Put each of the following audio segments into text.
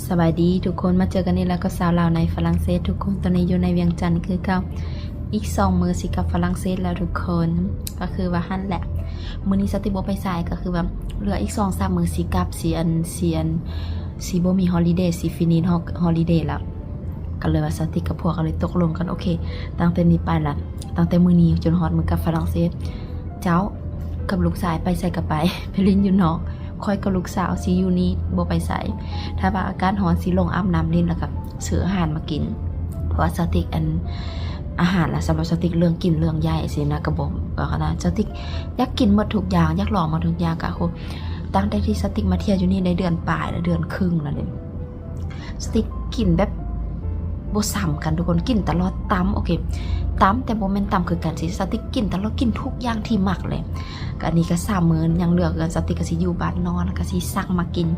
ສະບາຍດີທຸກຄົນ ມາເຈີກັນອີກແລ້ວກັບສາວລາວໃນຝຣັ່ງເສດທຸກຄົນ. ຕອນນີ້ຢູ່ໃນວຽງຈັນຄືເກົ່າ ອີກສອງມື້ຊິກັບຝຣັ່ງເສດແລ້ວທຸກຄົນ. ກໍຄືວ່າຫັ້ນແຫຼະ ມື້ນີ້ສາວຕິກບໍ່ໄປໃສ ກໍຄືວ່າເຫຼືອອີກສອງສາມມື້ຊິກັບ ຊິອັນ ຊິອັນ ຊິບໍ່ມີຮອລິເດ ຊິຟິນິດຮອລິເດແລ້ວ. ກໍເລີຍວ່າສາວຕິກກັບຜົວກໍເລີຍຕົກລົງກັນ ໂອເຄ ຕັ້ງແຕ່ນີ້ໄປລະ ຕັ້ງແຕ່ມື້ນີ້ຈົນຮອດມື້ກັບຝຣັ່ງເສດ ເຈົ້າກັບລູກຊາຍໄປໃສກໍໄປ ໄປຫຼິ້ນຢູ່ນອກ ຂ້ອຍກັບລູກສາວຊິຢູ່ນີ້ ບໍ່ໄປໃສ. ຖ້າວ່າອາກາດຮ້ອນຊິລົງອາບນ້ຳຫຼິ້ນ ແລ້ວກໍຊື້ອາຫານມາກິນ ເພາະວ່າສາວຕິກອັນ ອາຫານລະ ສຳລັບສາວຕິກເລື່ອງກິນເລື່ອງໃຫຍ່ຊີ້ນະ ກໍບໍ່ ກໍຂະໜາດສາວຕິກຢາກກິນໝົດທຸກຢ່າງ ຢາກລອງໝົດທຸກຢ່າງ. ກໍຄືຕັ້ງແຕ່ທີ່ສາວຕິກມາທ່ຽວຢູ່ນີ້ໄດ້ເດືອນປາຍລະ ເດືອນຄຶ່ງລະເດ້ ສາວຕິກກິນແບບບໍ່ຊ້ຳກັນທຸກຄົນ ກິນຕະຫຼອດ ຕຳ ໂອເຄ ຕຳ ແຕ່ບໍ່ແມ່ນຕຳຄືກັນຊີ້ ສາວຕິກກິນຕະຫຼອດ ກິນທຸກຢ່າງທີ່ມັກເລີຍ. ກໍອັນນີ້ກໍສາມມື້ຍັງເຫຼືອຄືກັນ ສາວຕິກກໍຊິຢູ່ບ້ານນອນ ແລ້ວກໍຊິສັ່ງມາກິນ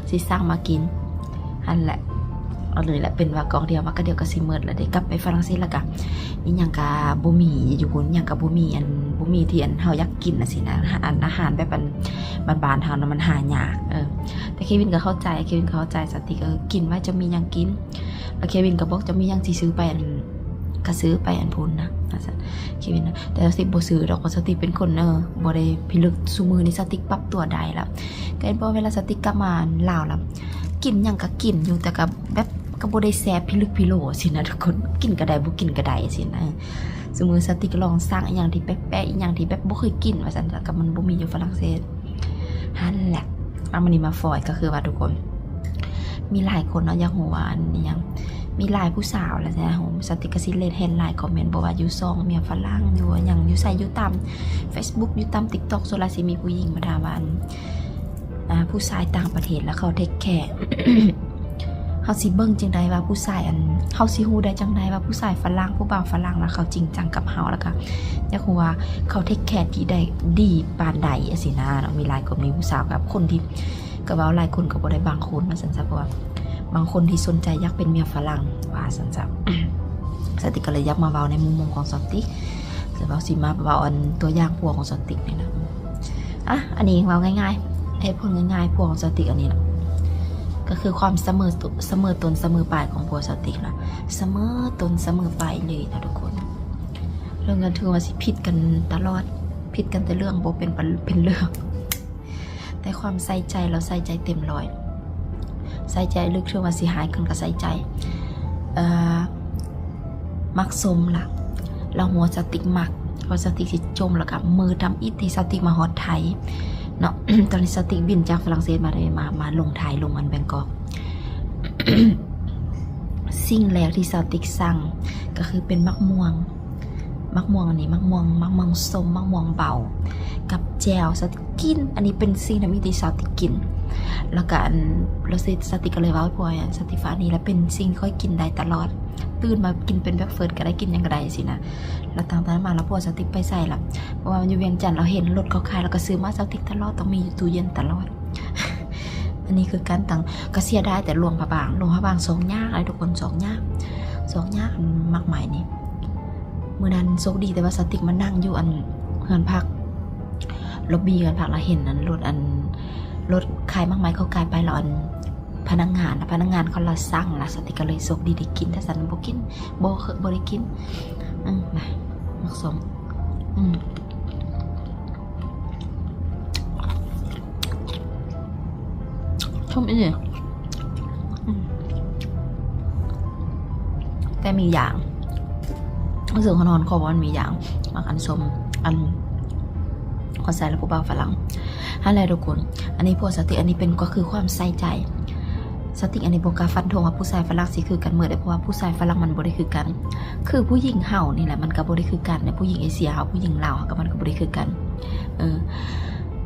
ຊິສັ່ງມາກິນ ຫັ້ນແຫຼະ. ອັນນີ້ແຫຼະເປັນວ່າກອງດຽວມາ ກໍດຽວກໍຊິໝົດລະເດ້ ກັບໄປຝຣັ່ງເສດແລ້ວກໍ ອີຫຍັງກໍບໍ່ມີຢູ່ພຸ້ນ ຫຍັງກໍບໍ່ມີ ອັນ ບໍ່ມີທີ່ອັນເຮົາຢາກກິນນະຊີ້ນະ ອັນອາຫານແບບອັນບ້ານໆເຮົານະ ມັນຫາຍາກ. ເອີ ແຕ່ເຄວິນກໍເຂົ້າໃຈ ເຄວິນກໍເຂົ້າໃຈສາວຕິກ ເອີ ກິນໄວ້ ຈະມີຫຍັງກິນ ແລ້ວເຄວິນກໍບອກ ຈະມີຫຍັງຊິຊື້ໄປອັນ ກໍຊື້ໄປອັນພຸ້ນນະ ວ່າຊັ້ນ ເຄວິນນະ. ແຕ່ສາວຕິກບໍ່ຊື້ດອກ ເພາະສາວຕິກເປັນຄົນ ເອີ ບໍ່ໄດ້ພິລຶກ ຊຸມື້ນີ້ສາວຕິກປັບຕົວໄດ້ລະ ກໍເຫັນບໍ່ ເວລາສາວຕິກກັບມາລາວລະ ກິນຫຍັງກໍກິນຢູ່ ແຕ່ກໍແບບ ກໍບໍ່ໄດ້ແຊບພິລຶກພິໂລຊີ້ນະທຸກຄົນ ກິນກໍໄດ້ ບໍ່ກິນກໍໄດ້ຊີ້ນະ. ເອີ ຊຸມື້ສາວຕິກກໍລອງສັ່ງອີຫຍັງທີ່ແປກໆ ອີຫຍັງທີ່ແບບບໍ່ເຄີຍກິນວ່າຊັ້ນ ກໍມັນບໍ່ມີຢູ່ຝຣັ່ງເສດ ຫັ້ນແຫຼະ. ເອົາ ມື້ນີ້ມາຟອຍ ກໍຄືວ່າທຸກຄົນ ມີຫຼາຍຄົນເນາະ ຢາກຮູ້ວ່າອັນອີຫຍັງ ມີຫຼາຍຜູ້ສາວລະ ສາວຕິກກໍຊິເຫັນຫຼາຍຄອມເມັນ ບໍ່ວ່າຢູ່ຊ່ອງເມຍຝຣັ່ງ ຢູ່ຫຍັງ ຢູ່ໃສ ຢູ່ຕາມເຟສບຸກ ຢູ່ຕາມຕິກຕັອກ ສ່ວນຫຼາຍຊິມີຜູ້ຍິງມາຖາມວ່າ ອັນ ອ່າ ຜູ້ຊາຍຕ່າງປະເທດລະເຂົາເທກແຄ ເຮົາຊິເບິ່ງຈັ່ງໃດວ່າຜູ້ຊາຍ ອັນ ເຮົາຊິຮູ້ໄດ້ຈັ່ງໃດວ່າຜູ້ຊາຍຝຣັ່ງ ຜູ້ບ່າວຝຣັ່ງລະເຂົາຈິງຈັງກັບເຮົາ ລະກະຢາກຮູ້ວ່າເຂົາເທກແຄທີ່ໄດ້ດີປານໃດ ຈັ່ງຊີ້ນະເນາະ. ມີຫຼາຍກໍມີຜູ້ສາວກັບຄົນທີ່ ກໍເວົ້າຫຼາຍຄົນກໍບໍ່ໄດ້ບາງຄົນວ່າຊັ້ນຊະ ເພາະວ່າບາງຄົນທີ່ສົນໃຈຢາກເປັນເມຍຝຣັ່ງວ່າຊັ້ນຊະ. ສາວຕິກກໍເລີຍຢາກມາເວົ້າໃນມຸມມອງຂອງສາວຕິກ ແລ້ວເວົ້າ ຊິມາເວົ້າອັນຕົວຢ່າງຜົວຂອງສາວຕິກນີ້ນະ. ອ່ະ ອັນນີ້ເວົ້າງ່າຍໆ ເຫດຜົນງ່າຍໆ ຜົວຂອງສາວຕິກອັນນີ້ນະ ກໍຄືຄວາມສະເໝີ ສະເໝີຕົ້ນສະເໝີປາຍຂອງຜົວສາວຕິກນະ ສະເໝີຕົ້ນສະເໝີປາຍເລີຍນະທຸກຄົນ. ເລື່ອງກັນຖືວ່າຊິຜິດກັນຕະຫຼອດ ຜິດກັນແຕ່ເລື່ອງບໍ່ເປັນ ເປັນເລື່ອງ ແຕ່ຄວາມໃສ່ໃຈ ລາວໃສ່ໃຈເຕັມຮ້ອຍ ໃສ່ໃຈເລິກ ເຖິງວ່າຊິຮ້າຍກັນກໍໃສ່ໃຈ. ເອີ ມັກຊົມລະ ລາວຮູ້ວ່າສາວຕິກມັກ ເພາະສາວຕິກຊິຈົ່ມ ແລ້ວກໍມື້ທຳອິດທີ່ສາວຕິກມາຮອດໄທເນາະ ຕອນທີ່ສາວຕິກບິນຈາກຝຣັ່ງເສດມາເດ້ ມາ ມາລົງໄທ ລົງອັນແບງກອກ ສິ່ງແລກທີ່ສາວຕິກສັ່ງກໍຄືເປັນໝາກມ່ວງ ໝາກມ່ວງອັນນີ້ ໝາກມ່ວງ ໝາກມ່ວງສົ້ມ ໝາກມ່ວງເບົາ ກັບແຈ່ວ ສາວຕິກກິນ. ອັນນີ້ເປັນສິ່ງທຳອິດທີ່ສາວຕິກກິນ ແລ້ວກະອັນ ແລ້ວສາວຕິກກໍເລີຍເວົ້າໃຫ້ຜົວ ອັນ ສາວຕິກວ່າ ອັນນີ້ລະເປັນສິ່ງທີ່ຂ້ອຍກິນໄດ້ຕະຫຼອດ ຕື່ນມາກິນເປັນເບຣກຟາສກໍໄດ້ ກິນຫຍັງກໍໄດ້ຊີ້ນະ. ແລ້ວຕັ້ງແຕ່ນັ້ນມາລະ ຜົວສາວຕິກໄປໃສລະ ເພາະວ່າຢູ່ວຽງຈັນລາວເຫັນລົດເຂົາຂາຍ ລາວກໍຊື້ມາໃຫ້ສາວຕິກຕະຫຼອດ ຕ້ອງມີຢູ່ຕູ້ເຢັນຕະຫຼອດ. ອັນນີ້ຄືກັນ ຕ່າງ ກໍເສຍດາຍແຕ່ຫຼວງພະບາງ ຫຼວງພະບາງຊອກຍາກຫຼາຍທຸກຄົນ ຊອກຍາກ ຊອກຍາກໝາກໄມ້ນີ້. ມື້ນັ້ນໂຊກດີແຕ່ວ່າສາວຕິກມານັ່ງຢູ່ອັນເຮືອນພັກ ລັອບບີເຮືອນພັກ ລະເຫັນອັນລົດ ອັນລົດຂາຍໝາກໄມ້ເຂົາຂາຍໄປ ລະອັນພະນັກງານ ພະນັກງານເຂົາລະສັ່ງ ລະສາວຕິກກໍເລີຍໂຊກດີໄດ້ກິນ ຖ້າຊັ້ນບໍ່ກິນ ບໍ່ ບໍ່ໄດ້ກິນ. ອືມ ໝາກສົ້ມ ອືມ ສົ້ມອີ່ຫຼີ ອືມ ແຕ່ມີຢາງ ຮູ້ສຶກຮ້ອນໆ ຂໍວ່າມັນມີຢາງ ມັກອັນສົ້ມ ອັນ ເຂົາໃສ່ລະຜູ້ບ່າວຝຣັ່ງ ຫັ້ນແຫຼະທຸກຄົນ. ອັນນີ້ຜົວສາວຕິກ ອັນນີ້ເປັນ ກໍຄືຄວາມໃສ່ໃຈ ສາວຕິກອັນນີ້ບໍ່ກ້າຟັນທົງວ່າຜູ້ຊາຍຝຣັ່ງຊິຄືກັນໝົດເດ້ ເພາະວ່າຜູ້ຊາຍຝຣັ່ງມັນບໍ່ໄດ້ຄືກັນ ຄືຜູ້ຍິງເຮົານີ້ແຫຼະ ມັນກໍບໍ່ໄດ້ຄືກັນເດ້ ຜູ້ຍິງເອເຊຍເຮົາ ຜູ້ຍິງລາວເຮົາ ກໍມັນກໍບໍ່ໄດ້ຄືກັນ. ເອີ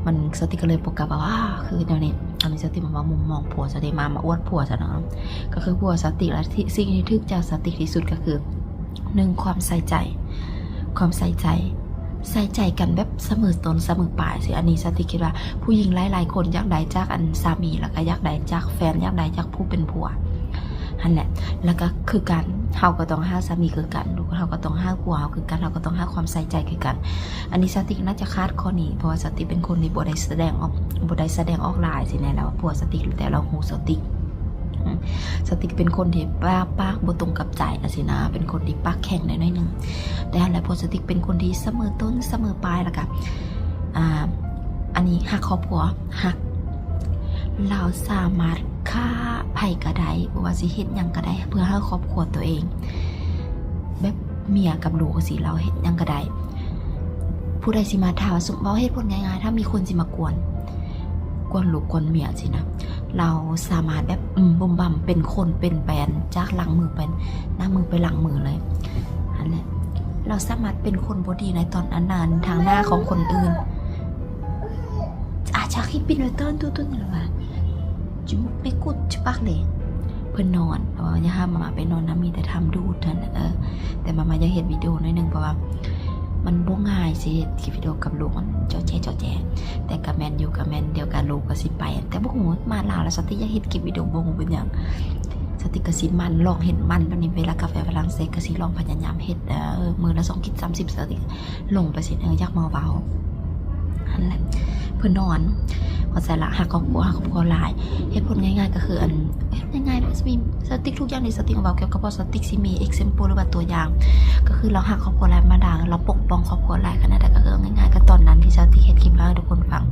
ມັນ ສາວຕິກກໍເລີຍບໍ່ກ້າເວົ້າວ່າຄືແນວນີ້. ອັນນີ້ສາວຕິກມາເວົ້າມຸມມອງຜົວ ສາວຕິກມາ ມາອວດຜົວຊັ້ນເນາະ ກໍຄືຜົວສາວຕິກລະ ທີ່ ສິ່ງທີ່ຖືກໃຈສາວຕິກທີ່ສຸດກໍຄື ໜຶ່ງ ຄວາມໃສ່ໃຈ ຄວາມໃສ່ໃຈ ໃສ່ໃຈກັນແບບສະເໝີຕົ້ນສະເໝີປາຍຊີ້. ອັນນີ້ສາວຕິກຄິດວ່າຜູ້ຍິງຫຼາຍໆຄົນຢາກໄດ້ຈາກອັນສາມີ ແລ້ວກໍຢາກໄດ້ຈາກແຟນ ຢາກໄດ້ຈາກຜູ້ເປັນຜົວຫັ້ນແຫຼະ. ແລ້ວກໍຄືກັນ ເຮົາກໍຕ້ອງຮັກສາມີຄືກັນ ເຮົາກໍຕ້ອງຮັກຜົວເຮົາຄືກັນ ເຮົາກໍຕ້ອງຮັກຄວາມໃສ່ໃຈຄືກັນ. ອັນນີ້ສາວຕິກໜ້າຈະຂາດຂໍ້ນີ້ ເພາະວ່າສາວຕິກເປັນຄົນທີ່ບໍ່ໄດ້ສະແດງອອກ ບໍ່ໄດ້ສະແດງອອກຫຼາຍຊີ້ແນ່ ແລ້ວຜົວສາວຕິກ ແຕ່ລາວຮູ້ສາວຕິກ ສະຕິກເປັນຄົນທີ່ປາກ ປາກບໍ່ຕົງກັບໃຈຈັ່ງຊີ້ນະ ເປັນຄົນທີ່ປາກແຂງໄດ້ໜ້ອຍໜຶ່ງ. ແຕ່ຫັ້ນແຫຼະ ເພາະສະຕິກເປັນຄົນທີ່ສະເໝີຕົ້ນສະເໝີປາຍ ແລ້ວກະ ອ່າ ອັນນີ້ຮັກຄອບຄົວ ຮັກ ລາວສາມາດຂ້າໃຜກະໄດ້ ບໍ່ວ່າຊິເຮັດຫຍັງກະໄດ້ ເພື່ອໃຫ້ຄອບຄົວໂຕເອງ ແບບເມຍກັບລູກຈັ່ງຊີ້ ລາວເຮັດຫຍັງກະໄດ້. ຜູ້ໃດຊິມາຖ້າວ່າ ສົມ ເວົ້າເຫດຜົນງ່າຍໆ ຖ້າມີຄົນຊິມາກວນ ກວນລູກກວນເມຍຊີ້ນະ ລາວສາມາດແບບ ອືມ ບຸ້ມບັ້ມ ເປັນຄົນເປັນແບນ ຈາກຫຼັງມືໄປໜ້າມື ໄປຫຼັງມືເລີຍ. ຫັ້ນແຫຼະ ລາວສາມາດເປັນຄົນບໍ່ດີໃນຕອນອັນນັ້ນ ທາງໜ້າຂອງຄົນອື່ນ. ອາຈາຄິດປິນໄວ້ຕອນຕຸດໆ ລະວ່າ ຈະມຸກເປັກກຸດຈະປາກເລ ເພິ່ນນອນ ເອີ ຢ່າຫາມາມາໄປນອນນຳ ມີແຕ່ທຳດູດຫັ້ນນະ. ເອີ ແຕ່ມາມາຢາກເຮັດວິດີໂອໜ້ອຍໜຶ່ງ ເພາະວ່າມັນບໍ່ງ່າຍຊິເຮັດຄລິບວິດີໂອກັບລູກ ມັນເຈາະແຈະເຈາະແຈະ. ແຕ່ກະແມ່ນຢູ່ ກະແມ່ນ ດຽວກະລູກກະຊິໄປ ແຕ່ບໍ່ຮູ້ມາລາວແລ້ວ ສະຕິກຢາກເຮັດຄລິບວິດີໂອ ບໍ່ຮູ້ເປັນຫຍັງ. ສະຕິກກະຊິໝັ່ນ ລອງເຮັດໝັ່ນແບບນີ້ ເວລາກາແຟຝຣັ່ງເສດກະຊິລອງພະຍາຍາມເຮັດ ເອີ ມື້ລະສອງກິດສາມສິບ ສະຕິກ ລົງໄປຊິ ເອີ ຢາກມາເວົ້າ ຫັ້ນແຫຼະ. ເພິ່ນນອນ ເຂົ້າໃຈລະ ຮັກຄອບຄົວ ຮັກຄອບຄົວຫຼາຍ. ເຫດຜົນງ່າຍໆ ກະຄື ອັນ ເຫດຜົນງ່າຍໆ ມັນຊິມີ ສະຕິກ ທຸກຢ່າງທີ່ສະຕິກເວົ້າກ່ຽວກັບຄອບຄົວ ສະຕິກຊິມີ example ຫຼືວ່າຕົວຢ່າງ ກະຄືລາວຮັກຄອບຄົວຫຼາຍ ມາດາ ລາວປົກປ້ອງຄອບຄົວຫຼາຍຂະໜາດໃດ. ກະຄືງ່າຍໆ ກະຕອນນັ້ນທີ່ສະຕິກເຮັດຄລິບເລົ່າໃຫ້ທຸກຄົນຟັງ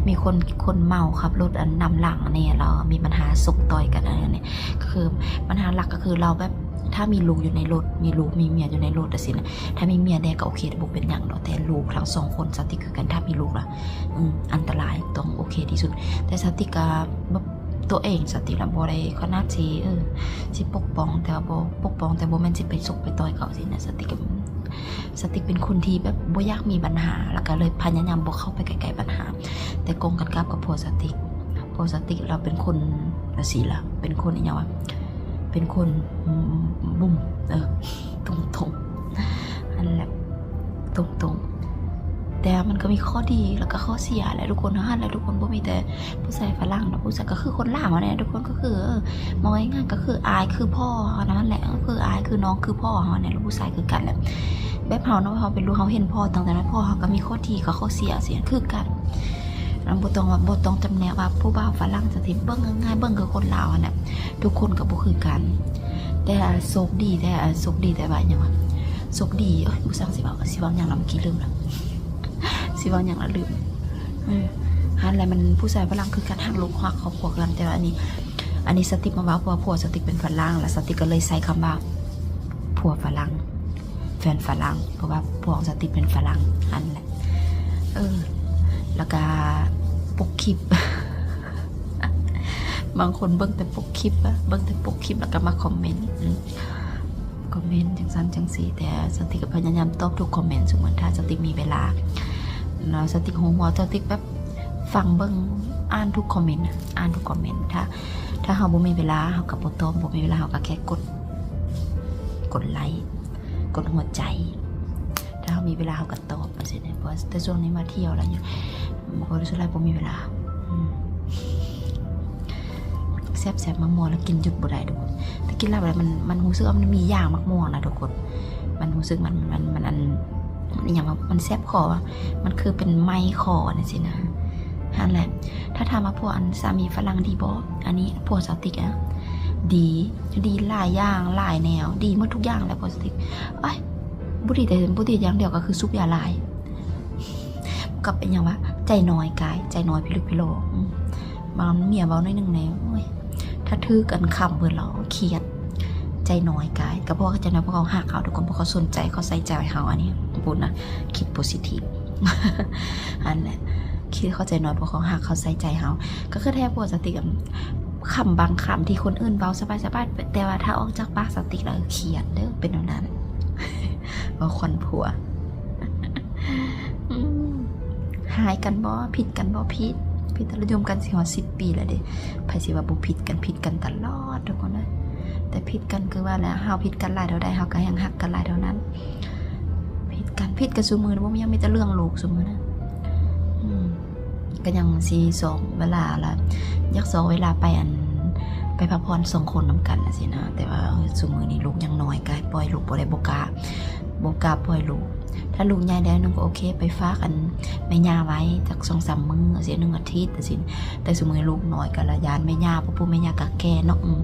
ມີຄົນ ຄົນເມົາຂັບລົດ ອັນ ນຳຫຼັງແນ່ ລາວມີບັນຫາຊົກຕ່ອຍກັນ ອັນນີ້ ກະຄືບັນຫາຫຼັກກະຄືລາວແບບ ຖ້າມີລູກຢູ່ໃນລົດ ມີລູກມີເມຍຢູ່ໃນລົດຈັ່ງຊີ້ນະ ຖ້າມີເມຍແດ່ກະໂອເຄ ບໍ່ເປັນຫຍັງດອກ ແຕ່ລູກທັງສອງຄົນ ສະຕິກຄືກັນ ຖ້າມີລູກລະ ອືມ ອັນຕະລາຍ ຕ້ອງໂອເຄທີ່ສຸດ. ແຕ່ສະຕິກກະແບບ ໂຕເອງ ສະຕິກລະບໍ່ໄດ້ຂະໜາດຊິ ເອີ ຊິປົກປ້ອງ ແຕ່ວ່າບໍ່ປົກປ້ອງ ແຕ່ບໍ່ແມ່ນຊິໄປຊົກໄປຕ່ອຍເຂົາຊີ້ນະ. ສະຕິກກະ ສະຕິກເປັນຄົນທີ່ແບບບໍ່ຢາກມີບັນຫາ ລະກະເລີຍພະຍາຍາມບໍ່ເຂົ້າໄປໃກ້ໆບັນຫາ. ແຕ່ກົງກັນກັບກັບຜົວສະຕິກ ຜົວສະຕິກລາວເປັນຄົນຈັ່ງຊີ້ລະ ເປັນຄົນອີ່ຫຍັງວະ ເປັນຄົນ ອືມ ບຸ້ມ ເອີ ຕົງໆ ຫັ້ນແຫຼະ ຕົງໆ. ແຕ່ມັນກະມີຂໍ້ດີ ລະກະຂໍ້ເສຍແຫຼະທຸກຄົນ. ຫັ້ນແຫຼະທຸກຄົນ ບໍ່ມີແຕ່ຜູ້ຊາຍຝຣັ່ງດອກ ຜູ້ຊາຍກະຄືຄົນລາວຫັ້ນແຫຼະທຸກຄົນ ກະຄື ເອີ ເວົ້າງ່າຍໆ ກະຄືອ້າຍຄືພໍ່ເຮົານັ້ນແຫຼະ ຄືອ້າຍຄືນ້ອງຄືພໍ່ເຮົາຫັ້ນແຫຼະ ລະຜູ້ຊາຍຄືກັນແຫຼະ. ແບບເຮົາເນາະ ເຮົາເປັນລູກ ເຮົາເຫັນພໍ່ຕັ້ງແຕ່ນ້ອຍ ພໍ່ເຮົາກະມີຂໍ້ດີກັບຂໍ້ເສຍ ເສຍຄືກັນ. ລະບໍ່ຕ້ອງວ່າ ບໍ່ຕ້ອງຈຳແນກວ່າຜູ້ບ່າວຝຣັ່ງຈັ່ງຊີ້ ເບິ່ງງ່າຍໆ ເບິ່ງຄືຄົນລາວຫັ້ນແຫຼະ ທຸກຄົນກະບໍ່ຄືກັນ. ແຕ່ໂຊກດີ ແຕ່ ໂຊກດີ ແຕ່ວ່າຫຍັງວະ ໂຊກດີ ໂອ້ຍ ບໍ່ຊ່າງ ຊິເວົ້າ ຊິເວົ້າຫຍັງລະ ເມື່ອກີ້ລືມລະ ຊິເວົ້າຫຍັງລະລືມ. ເອີ ຫັ້ນແຫຼະ ມັນຜູ້ຊາຍຝຣັ່ງຄືກັນ ຮັກລູກຮັກຄອບຄົວຄືກັນ. ແຕ່ວ່າອັນນີ້ ອັນນີ້ສະຕິກມາເວົ້າ ເພາະວ່າຜົວສະຕິກເປັນຝຣັ່ງ ລະສະຕິກກະເລີຍໃຊ້ຄຳວ່າຜົວຝຣັ່ງ ແຟນຝຣັ່ງ ເພາະວ່າຜົວຂອງສະຕິກເປັນຝຣັ່ງ ຫັ້ນແຫຼະ. ເອີ ລະກະປົກຄລິບ ບາງຄົນເບິ່ງແຕ່ປົກຄລິບ ເບິ່ງແຕ່ປົກຄລິບ ລະກະມາຄອມເມັນ ອືມ ຄອມເມັນຈັ່ງຊັ້ນຈັ່ງຊີ້. ແຕ່ສະຕິກກະພະຍາຍາມຕອບທຸກຄອມເມັນ ສົມມຸດຖ້າສະຕິກມີເວລາເນາະ ສະຕິກຮູ້ວ່າ ສະຕິກແບບຟັງເບິ່ງ ອ່ານທຸກຄອມເມັນ ອ່ານທຸກຄອມເມັນ. ຖ້າ ຖ້າເຮົາບໍ່ມີເວລາ ເຮົາກະບໍ່ຕອບ ບໍ່ມີເວລາ ເຮົາກະແຄ່ກົດ ກົດໄລ ກົດຫົວໃຈ. ຖ້າເຮົາມີເວລາເຮົາກະຕອບ ຈັ່ງຊີ້ນະ. ເພາະວ່າແຕ່ຊ່ວງນີ້ມາທ່ຽວລະ ບໍ່ ສ່ວນຫຼາຍບໍ່ມີເວລາ. ອືມ ແຊບໆ ໝາກມ່ວງລະກິນຢຸດບໍ່ໄດ້ທຸກຄົນ ແຕ່ກິນຫຼາຍບໍ່ໄດ້. ມັນ ມັນຮູ້ສຶກວ່າມັນມີຢາໝາກມ່ວງນະທຸກຄົນ ມັນຮູ້ສຶກ ມັນ ມັນ ມັນ ອັນ ມັນອີ່ຫຍັງວະ ມັນແສບຄໍ ມັນຄືເປັນໄໝ້ຄໍຈັ່ງຊີ້ນະ. ຫັ້ນແຫຼະ ຖ້າຖາມວ່າຜົວ ອັນ ສາມີຝຣັ່ງດີບໍ່? ອັນນີ້ຜົວສາວຕິກອະ ດີ ດີຫຼາຍຢ່າງຫຼາຍແນວ ດີໝົດທຸກຢ່າງແຫຼະຜົວສາວຕິກ. ໂອ້ຍ ບໍ່ດີແຕ່ ບໍ່ດີຢ່າງດຽວກະຄືສູບຢາຫຼາຍ ກັບອີ່ຫຍັງວະ ໃຈນ້ອຍກາຍ ໃຈນ້ອຍພິລຶກພິໂລ. ອືມ ບາງເມຍເວົ້າໜ້ອຍໜຶ່ງແນ່ ໂອ້ຍ ຖ້າຖືກອັນຄຳເພິ່ນລະຄຽດ ໃຈນ້ອຍກາຍ. ກະເພາະວ່າໃຈນ້ອຍ ເພາະເຂົາຮັກເຮົາທຸກຄົນ ເພາະເຂົາສົນໃຈ ເຂົາໃສ່ໃຈເຮົາ. ອັນນີ້ ບຸນນະ ຄິດໂປຊິທີບ ຫັ້ນແຫຼະ ຄິດເຂົາໃຈນ້ອຍ ເພາະເຂົາຮັກ ເຂົາໃສ່ໃຈເຮົາ. ກະຄືແທ້ຜົວສາວຕິກ ຄຳບາງຄຳທີ່ຄົນອື່ນເວົ້າສະບາຍໆ ແຕ່ວ່າຖ້າອອກຈາກປາກສາວຕິກແລ້ວຄຽດເດີ້ ເປັນແນວນັ້ນ ເວົ້າຄວັນຜົວ. ອືມ ຮ້າຍກັນບໍ່? ຜິດກັນບໍ່? ຜິດ ຜິດແຕ່ລະຍົມກັນຊິຮອດສິບປີແລ້ວເດ້. ໃຜຊິວ່າບໍ່ຜິດກັນ? ຜິດກັນຕະຫຼອດທຸກຄົນເອີຍ. ແຕ່ຜິດກັນຄືວ່າແຫຼະ ເຮົາຜິດກັນຫຼາຍເທົ່າໃດ ເຮົາກະແຮ່ງຮັກກັນຫຼາຍເທົ່ານັ້ນ. ຜິດກັນ ຜິດກັນຊຸມື້ນີ້ ບໍ່ມີຫຍັງ ມີແຕ່ເລື່ອງລູກຊຸມື້ນີ້. ອືມ ກະຍັງຊິຊອກເວລາລະ ຢາກຊອກເວລາໄປ ອັນ ໄປພັກຜ່ອນສອງຄົນນຳກັນຈັ່ງຊີ້ນະ. ແຕ່ວ່າ ເອີ ຊຸມື້ນີ້ລູກຍັງນ້ອຍ ກະປ່ອຍລູກບໍ່ໄດ້ ບໍ່ກ້າ ບໍ່ກ້າປ່ອຍລູກ. ຖ້າລູກໃຫຍ່ແລ້ວໜຶ່ງກໍໂອເຄ ໄປຝາກອັນແມ່ຍ່າໄວ້ຈັກສອງສາມມື້ ຈັ່ງຊີ້ ໜຶ່ງອາທິດຈັ່ງຊີ້. ແຕ່ຊຸມື້ລູກນ້ອຍກໍລະຢ້ານແມ່ຍ່າ ເພາະຜູ້ແມ່ຍ່າກໍແກ່ເນາະ ອືມ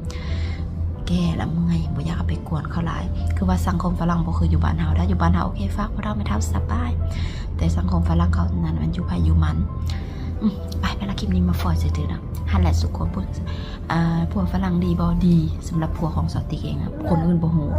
ແກ່ລະເມື່ອຍ ບໍ່ຢາກເອົາໄປກວນເຂົາຫຼາຍ. ຄືວ່າສັງຄົມຝຣັ່ງບໍ່ຄືຢູ່ບ້ານເຮົາ. ຖ້າຢູ່ບ້ານເຮົາໂອເຄ ຝາກພໍ່ເຖົ້າແມ່ເຖົ້າສະບາຍ ແຕ່ສັງຄົມຝຣັ່ງເຂົານັ້ນມັນຢູ່ໃຜຢູ່ມັນ. ອືມ ໄປ ໄປລະ ຄລິບນີ້ມາຝອຍໃສ່ເທື່ອນະ. ຫັ້ນແຫຼະ ສຸຄົນ ພວກ ອ່າ ຜົວຝຣັ່ງດີບໍ່? ດີ. ສຳລັບຜົວຂອງສາວຕິກເອງນະ ຄົນອື່ນບໍ່ຮູ້.